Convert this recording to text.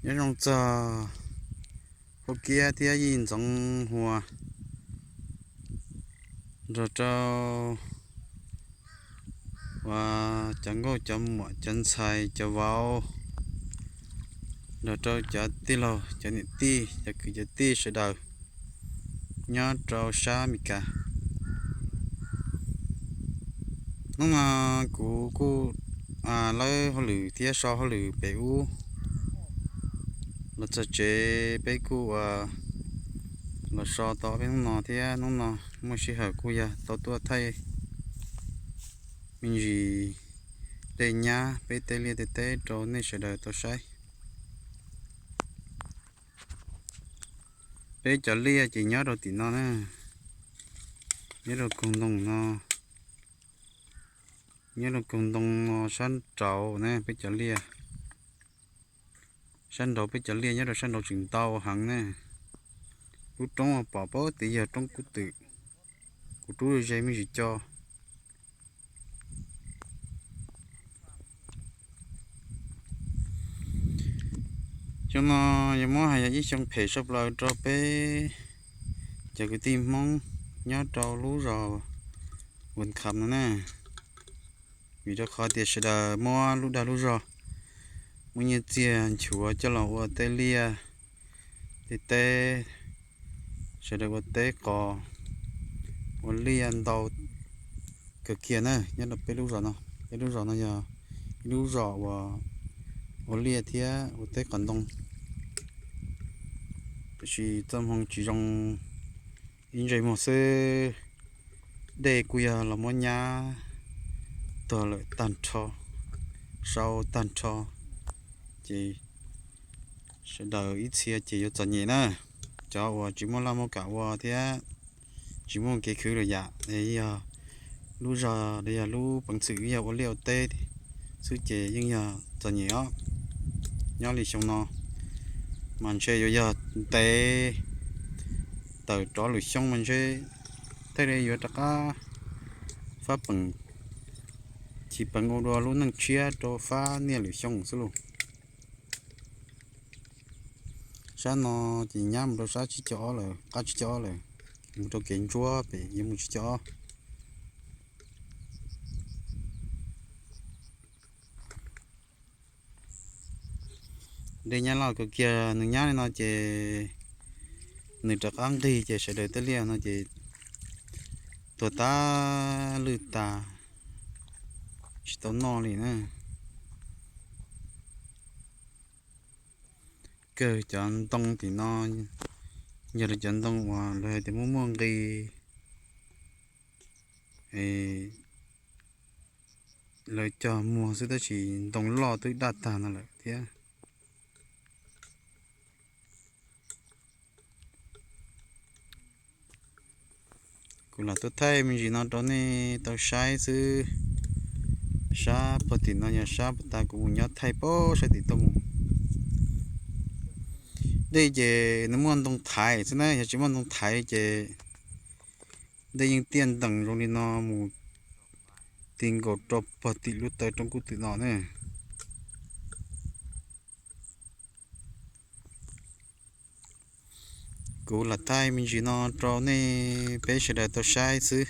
Nyob zoo txog Phuj Kiab thiab Yij Ntxoov Hua, nrog rau uas cov nkauj cov muam cov ntxhais cov vauv, nrog rau cov tij laug cov niam tij cov kwv cov tij sawv daws nyob rau sab Amelikas. Hnub no kuv kuj lawb hauj lwm thiab so hauj lwm pem ub los txog tsev, peb kuj ua los so tau ob peb hnub no thiab hnub no muaj sij hawm kuj yog tau tuaj thaij me ntsis dej nyab peb tej liaj tej teb rau nej sawv daws tau saib. Peb cov liaj ces nyob rau tim no na, nyob rau koog ntoo no, nyob rau koog ntoo no sab nraud na peb cov liaj. Sab nraud peb cov liaj nyob rau sab nraud tseem ntau heev na. Lub roob uas pom pab tid yog roob kub twm, kuv rub ze me ntsis co. Xyoo no yuav muab hais yog ib xyoo phem saj plaws rau peb cov kwv tij Hmoob nyob rau lub zos Vaj Kham no na, vim rau qhov tias sawv daws muab lub dag lub zog, muab nyiaj txiag nchuav coj los ua tej liaj tej teb, sawv daws ua teb qos, ua liaj ntau kawg kiag na nyob rau peb lub zos no. Peb lub zos no yog ib lub zos uas ua liaj thiab ua teb qos ntoo, tiam sis txoj hmoo tsis zoo, ib ntsej muag xwb. Dej kuj yog los muab nyab tuag lawm tag nrho, sau tag nrho, ces sawv daws ib txhia ces yuav txom nyem na. Cov uas tsis muaj laj muaj kam ua thiab tsis muaj kev khwv lwm yam, yog lub zog los yog lub peev xwm yog ua liaj ua teb xwb ces yeej yog txom nyem os. Nyob li xyoo no mas ntshe yuav yog ntev tawm rov lwm xyoo mas ntshe thiaj li yuav rov qab fab peem, chiv peev ua dua lub neej tshiab rau fab niaj lwm xyoo xwb lauj. Sab no ces nyab mus rau sab tsib caug ob lawm, qab tsib caug ob lawm, mus rau kev ntsuab pem yuav mus tsib caug ob. Dej nyab loj kawg kiag, nws nyab li no ces nws rov qab nqig ces sawv daws tej liaj no ces tuag tag lwj tas, tsis tau noj li na. Kawg cov ntoo tim no yog lawv cov ntoo uas lawv hais tias muaj muaj nqis, lawv cog muag xwb tab sis ntoo loj twb daj tag no lawm thiab. Kuv lam tuaj thaij me ntsis no rau nej tau saib xwb. Sab puag tim no yog sab puag ta kuv mus nyob thaij pab sab tim tuaj mus. Dej ces nws muaj ntoo thaiv xwb na, yog tsis muaj ntoo thaiv ces dej yeej tiaj ntees zoo li no mus ti nkaus rau puag tim lub taw roob kub twm no na. Kuv lam thaij me ntsis no rau nej peb sawv daws tau saib xwb.